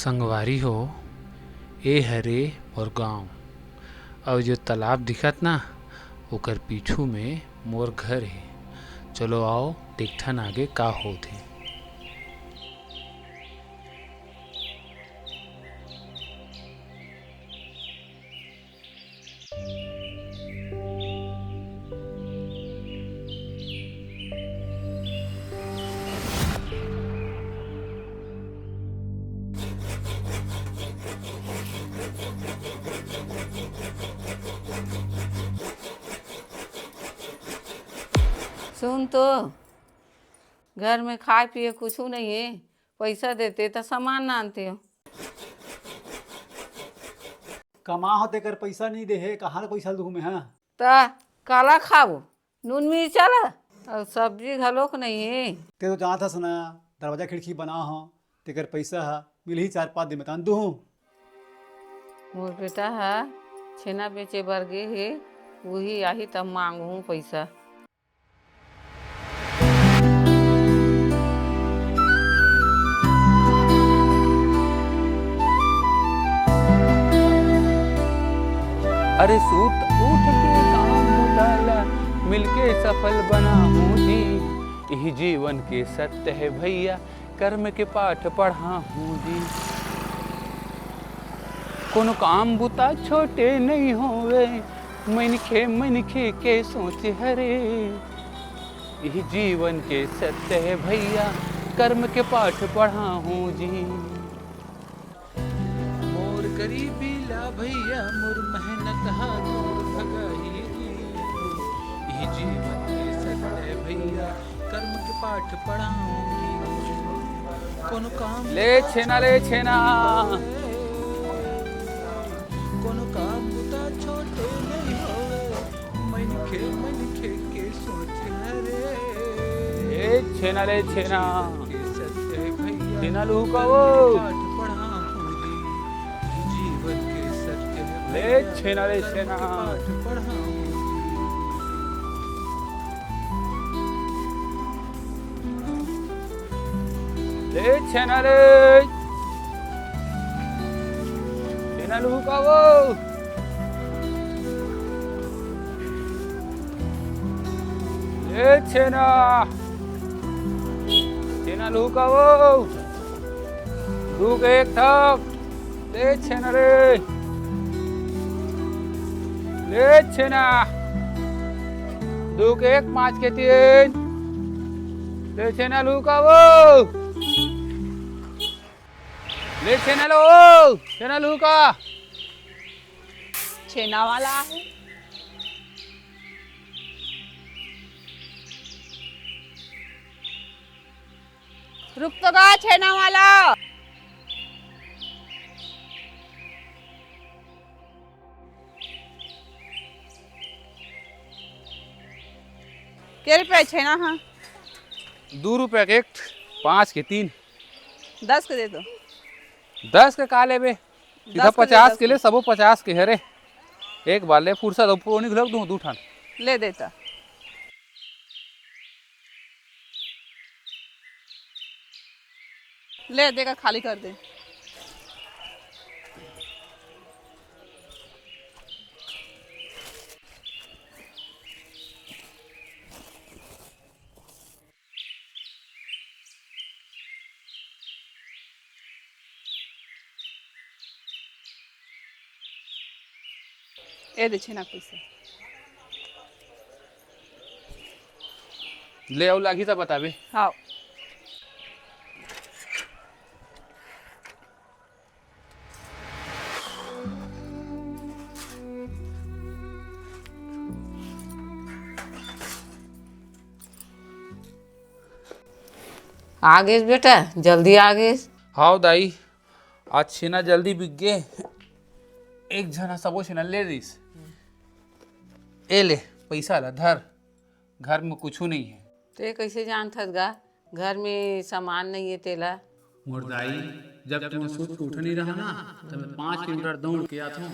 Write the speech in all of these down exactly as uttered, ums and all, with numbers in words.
संगवारी हो, ए हरे मोर गांव, अउ जो तालाब दिखत ना, ओकर पीछू में मोर घर हे। चलो आओ, देखथन आगे का होत हे। सुन तो, घर में खाए पिए कुछू नहीं है, पैसा देते त सामान लानते हो। कमा हो तेकर पैसा नहीं दे हे, कहाँ ले पैसा दूँ मैं, हाँ? त काला खाबो? नून मिर्चा ला? अउ सब्जी घलोक नहीं है। ते तो जानत हस ना, दरवाजा खिड़की बना हो, तेकर पैसा ह मिलही चार पाँच दिन में, तान दूँ। मोर बेटा ह छेना बेचे बर गे हे, उही आही तब मांगहूँ पैसा। अरे सूत उठ के काम बुता ला, मिलके सफल बनाहूँ जी। इही जीवन के सत्य है भैया, कर्म के पाठ पढ़ाहूँ जी। कोनो काम बुता छोटे नहीं होवे, मनखे मनखे के सोच हरे। इही जीवन के सत्य है भैया, कर्म के पाठ पढ़ाहूँ जी। मोर गरीबी ला भैया, मोर मेहनत हा दूर भगाही जी। इही जीवन के सत्य है भैया, कर्म के पाठ पढ़ाहूँ जी। कोनो काम ले छेना, ले छेना। कोनो काम बुता छोटे नहीं होवे, मनखे मनखे के सोच हरे। ले छेना, ले छेना। के सत्य है भैया, छेना लूहू का वो। पाठ पढ़ाहूँ जी। जीवन के सत्य है ले भैया, छेना, ले छेना। पाठ पढ़ाहूँ जी। ले छेना ले। छेना लूहू का वो। ले छेना। छेना लूहू का वो। दू के एक ठक। ले छेना रे। ले छेना। दू के एक, पाँच के तीन। ले छेना लूहू का वो। ले छेना लो। छेना लूहू का। छेना वाला है। रुक तो गा, छेना वाला। के रुपया छेना हा? दू रुपया के एक, पाँच के तीन। दस के दे दो। दस के का लेबे? सीधा दस के ले, पचास दस के ले, के। सबो पचास के हरे। एक बार ले, फुरसत हो, पुरोनी घलोक दूँ दू ठन। ले देता। ले, देगा, खाली कर दे। ए दे छेना पैसा। ले अउ लागही त बताबे। हाँ। आ गेस बेटा, जल्दी आ गेस। हाव दाई, आज छेना जल्दी बिक गे। एक झन ह सबो छेना ले लिस। ए ले, पइसा ला धर, घर में कुछु नइ हे। ते कइसे जानथस गा, घर में सामान नइ हे तेला? मोर दाई, जब तुमन सुत के उठे नइ रहा ना, तब मैं पाँच किलोमीटर दौड़ के आथों।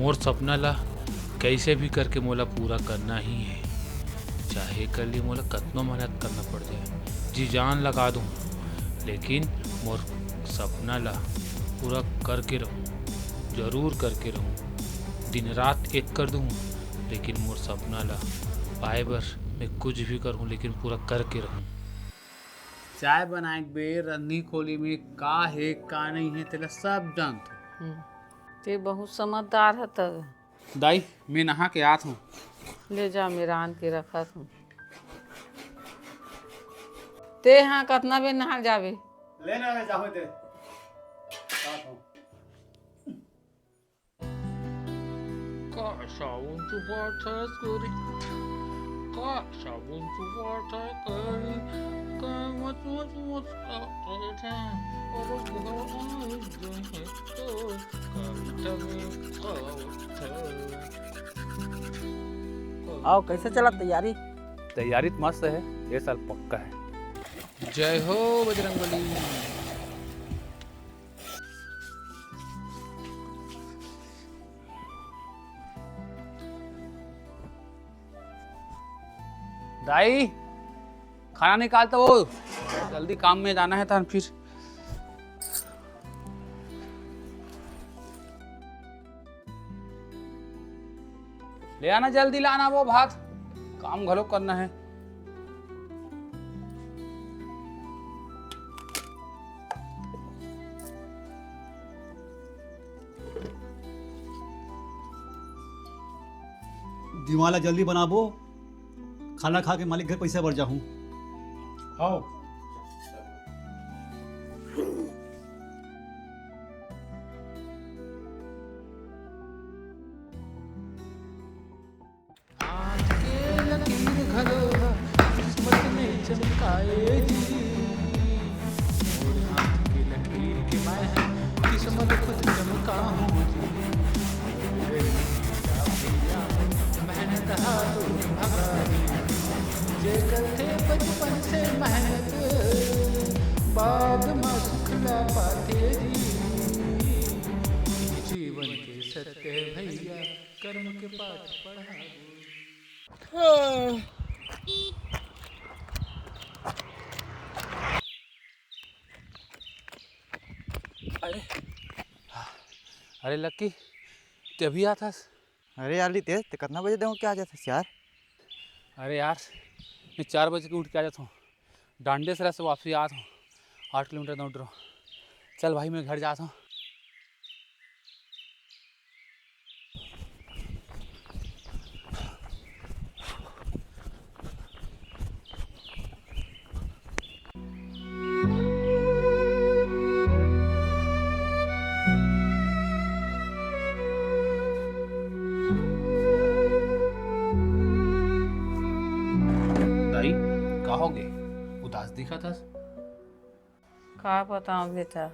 मोर सपना ला कइसे भी करके मोला पूरा करना ही हे, चाहे कर लिए मोला कतनो मेहनत करना पड़ जाए, जी जान लगा दूँ, लेकिन मोर सपना ला पूरा करके रहूँ, जरूर करके रहूँ। दिन रात एक कर दूँ, लेकिन मोर सपना ला पाए बर मैं कुछ भी करहूँ, लेकिन पूरा करके रहूँ। चाय बनाए के बेर रंधी खोली में का हे, का नहीं हे, तेला सब जानत हूँ। हम्म। ते बहुत समझदार ह त। दाई, मैं नहा के आत हूँ। ले जा, मैं रांध के रखत हूँ। ते हाँ कतना बेर नहा जाबे? ले ना, ले जाहूँ ते। आत हूँ। का साबुन चुपाथस गोरी? का साबुन चुपाथस गोरी? का मच मच मच करत हे? अरे घर आ गए तो कविता में आवत हे। आओ, कैसे चला तैयारी? तैयारी तो मस्त है, ये साल पक्का है। जय हो बजरंगबली। दाई, खाना निकाल तो वो, जल्दी काम में जाना है तहन फिर। ले आना, जल्दी लाना वो भात, काम घलो करना है। दिमाग ला जल्दी बनाबो, खाना खा के मालिक घर पैसा बर जाहूँ। हाँ। हाथ के लकीर घलो ह किस्मत ने चमकाए जी। मोर हाथ के लकीर के मैं ह किस्मत खुद चमकाहूँ जी। मेरे भैया मेहनत हा दूर भगाई। जे करथे बचपन से मेहनत, बाद म सुख ला पाथे जी। जीवन के सत्य भैया, कर्म के पाठ पढ़ाबो। अरे, अरे लक्की, ते अभी आत हस? अरे यार रितेश, ते कतना बजे देहूँ के आ जात हस यार? अरे यार, मैं चार बजे के उठ के आ जात हूँ। डांडे सरा से वापसी आत हूँ, आठ किलोमीटर दौड़ रहा हूँ। चल भाई, मैं घर जात हूँ। दाई, का होगे? उदास दिखत हस। का बतावं बेटा,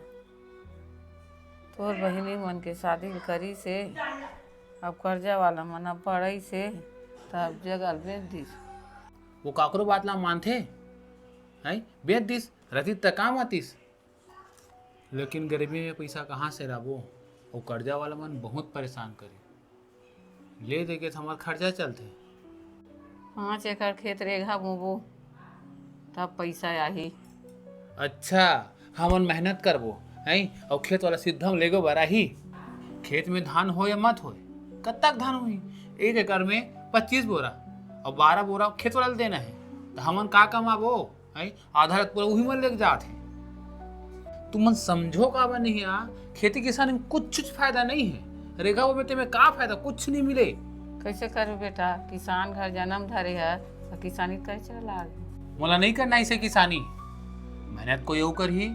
तोर बहिनी मन के शादी करिस हे, अब कर्जा वाला मन अब पड़इस हे, त अब जगह ल बेच दिस। वो काकरो बात ला मानथे? हैं? बेच दिस, रतिस त काम आतिस। लेकिन गरीबी में पइसा कहाँ से लाबो? वो कर्जा वाला मन बहुत परेशान करिस। ले दे के त हमर खर्चा चलथे। पाँच एकड़ खेत रेगहा बोबो, तब पइसा आही। अच्छा, हमन मेहनत करबो, हैं? अउ खेत वाला सीधा म लेगो बर आही। खेत में धान होय या मत होय, कतक धान होही? एक एकड़ में पच्चीस बोरा, अउ बारह बोरा खेत वाला ल देना हे, त हमन का कमाबो? हैं? आधा ल पूरा उही मन लेके जात हे। तुमन समझो काबर नहीं आ, खेती किसानी में कुछ फायदा नहीं हे। रेगहा बोबे तेमे का फायदा, कुछ नहीं मिले। कैसे करबे बेटा, किसान घर जन्म धरे हस, त किसानी कैसे लाग? मोला नहीं करना इसे किसानी, मेहनत कोई अउ करही,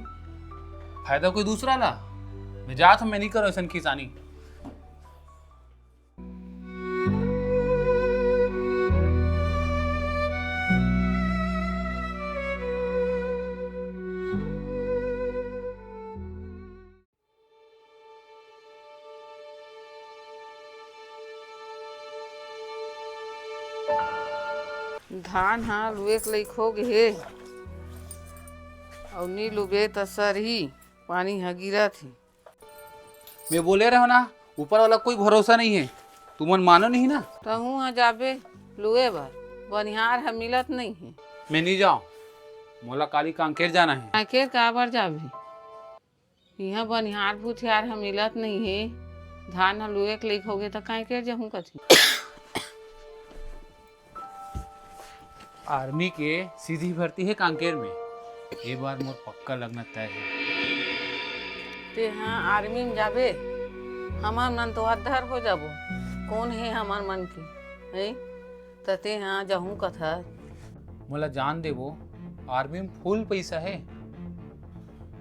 फायदा कोई दूसरा ला। मैं जात हूँ, मैं नहीं करूँ ऐसन किसानी। धान ह लुए के लइक हो गे हे, अउ नी लुबे त सरही, पानी ह गिरत हे। मैं बोले रहेंव ना, ऊपर वाला कोई भरोसा नहीं है, तुमन मानो नहीं ना। तहूँ ह जाबे लुए बर, बनिहार ह मिलत नहीं है। मैं नहीं जाऊँ, मोला काली कांकेर जाना है। कांकेर काबर जाबे? इहाँ बनिहार भूथियार ह मिलत नहीं है। धान ह लुए के लइक होगे त कांकेर जहूँ कथे। आर्मी के सीधी भर्ती है कांकेर में। ए बार मोर पक्का लगना तय है। तेहा आर्मी में जाबे, हमर मन तो अद्धर हो जाबो। कोन हे हमर मन के, हैं? त तेहा जहूँ कथा। मोला जान देबो, आर्मी में फुल पइसा है।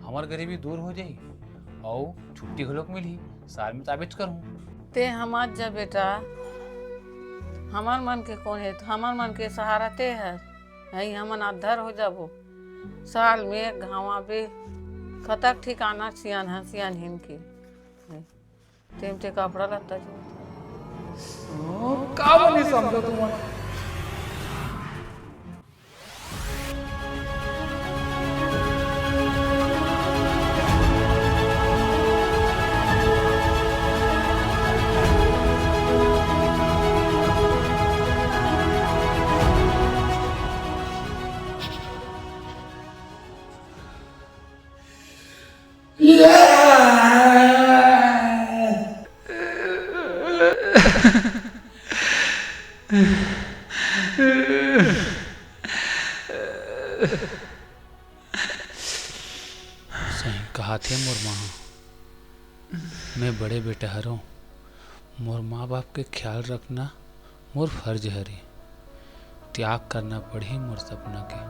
हमर गरीबी दूर हो जाही, अउ छुट्टी घलोक मिलही। साल में त आबेच करहूँ। तेहा मत जा बेटा, हमर मन के कोन हे, हमर मन के सहारा ते हर। नहीं, हमन अद्धर हो जाबो। साल में एक घांव आबे, कतक ठिकाना सियान ह, सियान हिन के। तेम ते कपड़ा लत्ता जो। ओ, का बनी समझो तुमन? सही कहाथे मोर माँ ह। मैं बड़े बेटा हरों, मोर माँ बाप के ख्याल रखना मोर फर्ज हरे। त्याग करना पड़ही मोर सपना के।